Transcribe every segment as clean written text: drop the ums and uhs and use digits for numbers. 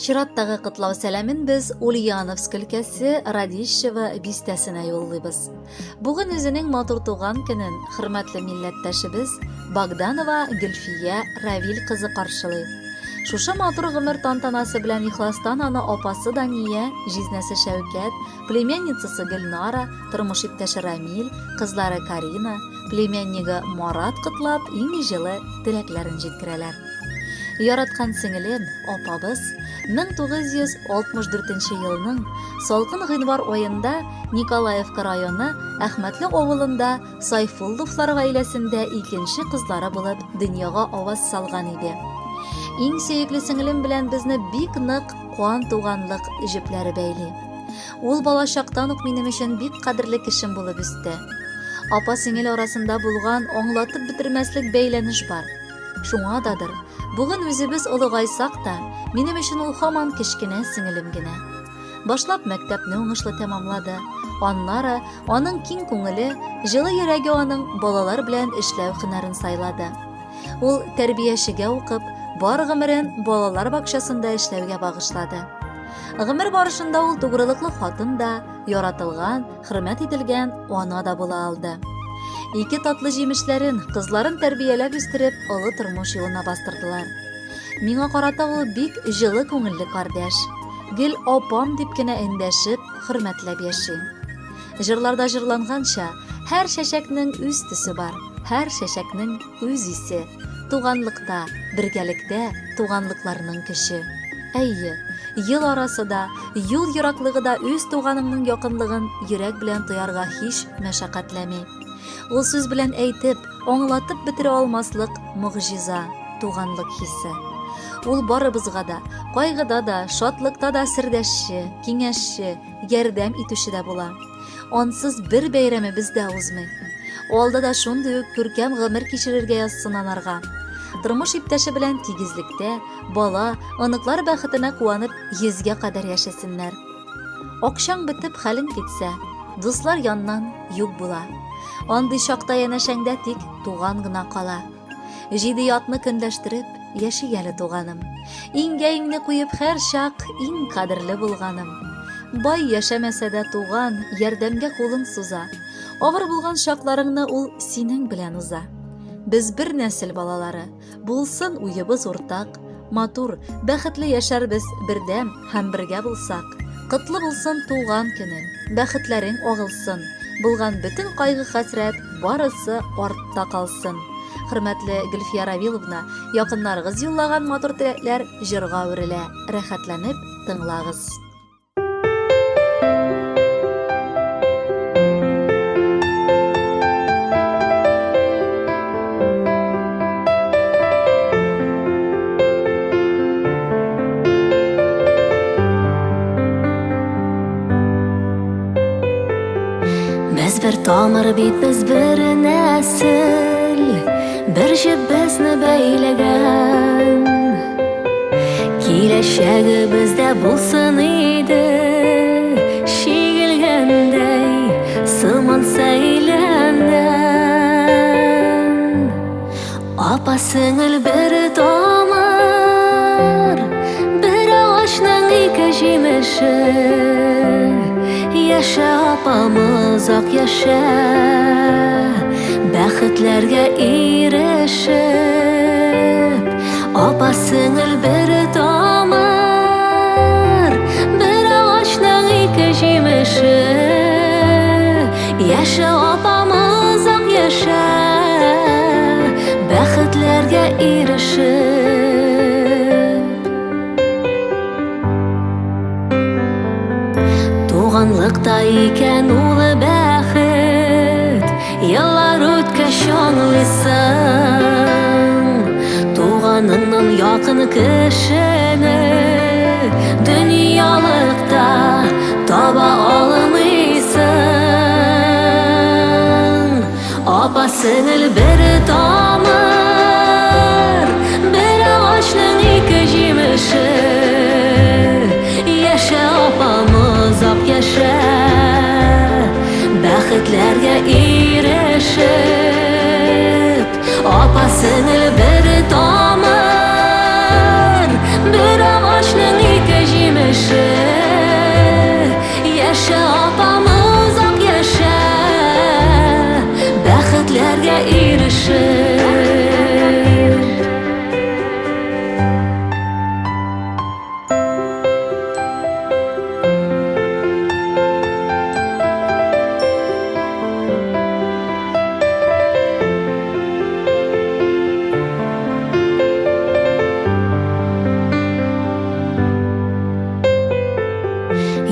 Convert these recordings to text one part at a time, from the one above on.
Чираттагы котлау сәламен без Ульяновск өлкәсе Радищево бистәсенә юллыйбыз. Бүген үзенең матур туган көнен хөрмәтле милләттәшебез Богданова Гөлфия Равил кызы каршылый. Шушы матур гомер тантанасы белән ихластан аны апасы Дания, җизнәсе Шәүкәт, племянницасы Гөлнара, тормыш иптәше Рамил, кызлары Карина, племяннигы Марат котлап, иң җылы теләкләрен җиткерәләр. Яраткан сеңелем, апабыз 1964 елның салкын гыйнвар аенда Николаевка районы Әхмәтле авылында Сайфулловлар гаиләсендә икенче кызлары булып дөньяга аваз салган иде. Иң сөекле сеңелем белән безне бик нык кан туганлык җепләре бәйли. Ул балачактан ук минем өчен бик кадерле кешем булып үсте. Апа-сеңел арасында булган аңлатып бетермәслек бәйләнеш бар. Шуңададыр, бүген үзебез олыгайсак та, минем өчен ул һаман кечкенә сеңелем генә. Башлап мәктәпне уңышлы тәмамлады. Аннары аның киң күңеле, җылы йөрәге аның балалар белән эшләү һөнәрен сайлады. Ул тәрбиячегә укып, бар гомерен балалар бакчасында эшләүгә багышлады. Гомер барышында ул тугрылыклы хатын да, яратылган, хөрмәт ителгән ана да була алды. Ике татлы җимешләрен, кызларын тәрбияләп үстереп, олы тормыш юлына бастырдылар. Миңа карата ул бик җылы күңелле кардәш. Гел апам дип кенә эндәшеп, хөрмәтләп яши. Җырларда җырланганча, һәр чәчәкнең үз төсе бар, һәр чәчәкнең үз исе. Туганлыкта, бергәлектә туганлыкларның көче. Әйе, ел арасы да, юл ераклыгы да үз туганыңның якынлыгын йөрәк белән тоярга һич мәшәкатьләми. Ул сүз белән әйтеп, аңлатып бетерә алмаслык могҗиза, туганлык хисе. Ул барыбызга да, кайгыда да, шатлыкта да сердәшче, киңәшче, ярдәм итүче дә була. Ансыз бер бәйрәмебез дә узмый. Алда да шундый ук күркәм гомер кичерергә язсын анарга. Тормыш иптәше белән тигезлектә, бала, оныклар бәхетенә куанып йөзгә кадәр яшәсеннәр. Акчаң бетеп, хәлең китсә, дуслар яннан юк була. Андый чакта янәшәңдә тик туган гына кала. Җиде ятны көнләштереп, яши әле туганым. Иңгә иңне куеп һәр чак иң кадерле булганым. Бай яшәмәсә дә туган ярдәмгә кулын суза. Авыр булган чакларыңны ул синең белән уза. Без бер нәсел балалары, булсын уебыз уртак, матур, бәхетле яшәрбез бердәм һәм бергә булсак. Котлы булсын туган көнең, бәхетләрең агылсын, булган бөтен кайгы-хәсрәт барысы артта калсын. Хөрмәтле Гөлфия Равиловна, якыннарыгыз юллаган матур теләкләр җырга әверелә, рәхәтләнеп тыңлагыз. Без бер тамыр бит, без бер нәсел, бер җеп безне бәйләгән. Киләчәгебез дә булсын иде, чигелгәндәй сыман сәйләннән. Апа сеңел бер тамыр, бер агачның ике җимеше. Яшә, апам, озак яшә, бәхетләргә ирешеп. Апа сеңел бер тамыр, бер агачның ике җимеше. Яшә, апам, озак яшә, бәхетләргә ирешеп. Туганлыкта икән ул бәхет, еллар үткәч аңлыйсың. Туганыңнан якын кешене дөньялыкта таба алмыйсың. Апа сеңел бер тамыр, бер агачның ике җимеше. Яшә, апам, озак яшә, бәхетләргә ирешеп. Апа сеңел бер тамыр, бер агачның ике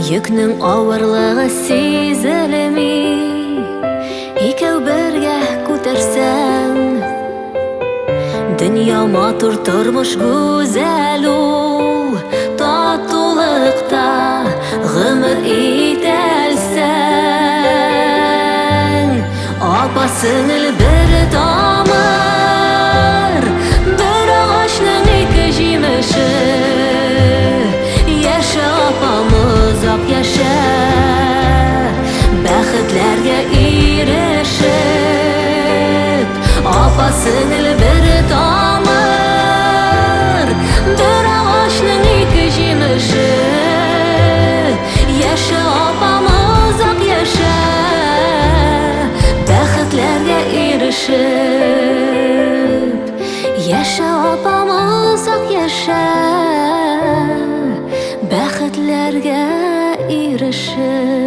Йөкнең авырлыгы сизелми, Икәү бергә күтәрсәң. Дөнья матур, тормыш гүзәл ул, Татулыкта гомер итәлсәң. Апа-сеңел бер тамыр, Бер агачның ике җимеше. Яшә, апам, озак яшә, Бәхетләргә ирешеп. Апа-сеңел бер тамыр, Бер агачның ике җимеше. Яшә, апам, озак яшә, Бәхетләргә ирешеп. Яшә, апам, озак яшә, Бәхетләргә ирешеп.